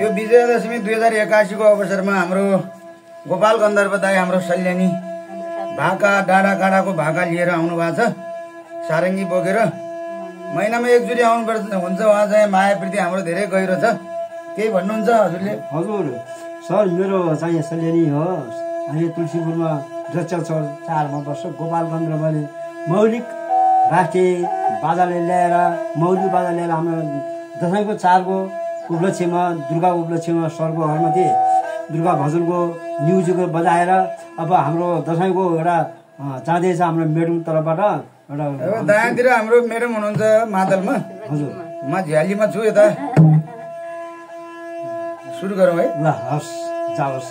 यो विजयदशमी 2081 को अवसरमा हाम्रो गोपाल गन्धर्व दाई हाम्रो सल्यानी भाका डाँडा काँडाको भाका लिएर आउनु भएको छ सारङ्गी बोकेर। महिनामा एकचोटि आउनुपर्छ हुन्छ। उहाँ चाहिँ माया प्रीति हाम्रो धेरै गहिरो छ। केही भन्नुहुन्छ हजुरले? हजुर सर मेरो चाहिँ सल्यानी हो। अहिले तुलसीपुरमा रचल 4 वर्ष गोपाल गन्धर्वले मौलिक राष्ट्रिय बाजाले ल्याएर हाम्रो दशैँको 4 को उपलक्ष्यमा दुर्गाको उपलक्ष्यमा सरको घरमध्ये दुर्गा भजनको म्युजिक बजाएर अब हाम्रो दशैँको एउटा जाँदैछ हाम्रो मेडुङ तर्फबाट एउटा दायाँतिर हाम्रो मेडम हुनुहुन्छ मादलमा। हजुर म झ्यालीमा छु यता। सुरु गरौँ है। ल हस् जाओस्।